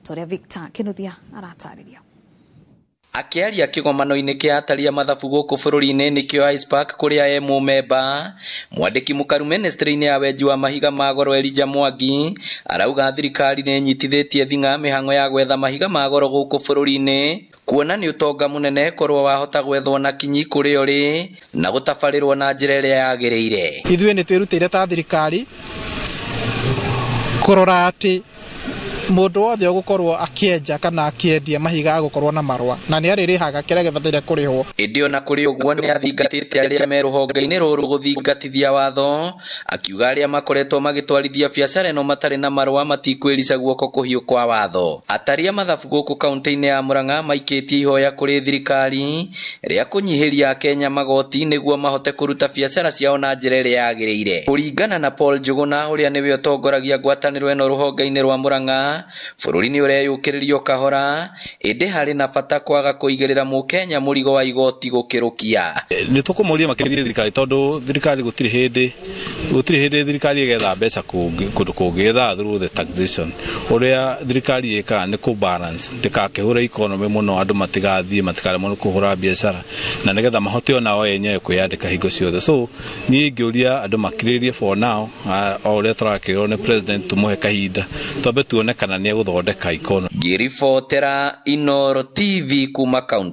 Toria Victor Kinuthia aratarĩria. Akĩaria kĩgomano-inĩ kĩa atari a mathabu gũkũ bũrũri-inĩ nĩkĩo ICPAK kũrĩa e mũmemba, mwandĩki mũkaru ministry-inĩ ya wenji wa mahiga ma goro Elijah Mwangi arauga thirikari nĩ ĩnyitithĩtie thing'a mĩhang'o ya gwetha mahiga ma goro gũkũ bũrũri-inĩ, kuona nĩ ũtonga mũnene korwo wahota gwethwo na kinyi kũrĩa ũrĩ na gũtabarĩrwo na njĩra ĩrĩa yagĩrĩire. Ithuĩ nĩ twĩrutĩire ta thirikari kũrora atĩ mũndũ wothe ũgũkorwo akĩenja kana akĩendia mahiga agũkorwo na marũa na nĩ arĩrĩhaga kĩrĩa gĩbataire kũrĩhwo. Ĩndĩ ona kũrĩ ũguo nĩ athingatĩte arĩa me rũhonge-inĩ rũrũ gũthingatithia watho, akiuga arĩa makoretwo magĩtwarithia biacara ĩno matarĩ na marũa matikwĩrica guoko kũhiũ kwa watho. Atari a mathabu gũkũ kaunti-inĩ ya Murang'a maikĩtie ihoya kũrĩ thirikari rĩa kũnyihĩria Akenya magoti nĩguo mahote kũruta biacara ciao na njĩra ĩrĩa yagĩrĩire. Kũringana na Paul Njuguna ũrĩa nĩwe ũtongoragia ngwatanĩro ĩno rũhonge-inĩ rwa Murang'a, bũrũri nĩ ũreyũkĩrĩria o kahora, ĩndĩ harĩ na bata kwaga kũigĩrĩra mũkenya mũrigo wa igoti gũkĩrũkia. Nĩ tũkũmũria makĩria thirikari, tondũ thirikari gũtirĩ hĩndĩ thirikari ĩgetha mbeca kũndũ kũngĩ, ĩgethaga through the taxation. Ũrĩa thirikari ĩkaga nĩ kũ balance ndĩgakĩhũre economy mũno, andũ matigathiĩ matikaremwo nĩ kũhũra biacara na nĩgetha mahote onao enyewe kwĩyandĩka hingo ciothe. So niĩ ingĩũria andũ makirĩrĩrie for now, o ũrĩa tũrakĩrwo nĩ president, tũmũhe kahinda twambe tuone kana nĩ egũthondeka economy. Ngĩribotera Inooro TV kuma kaunti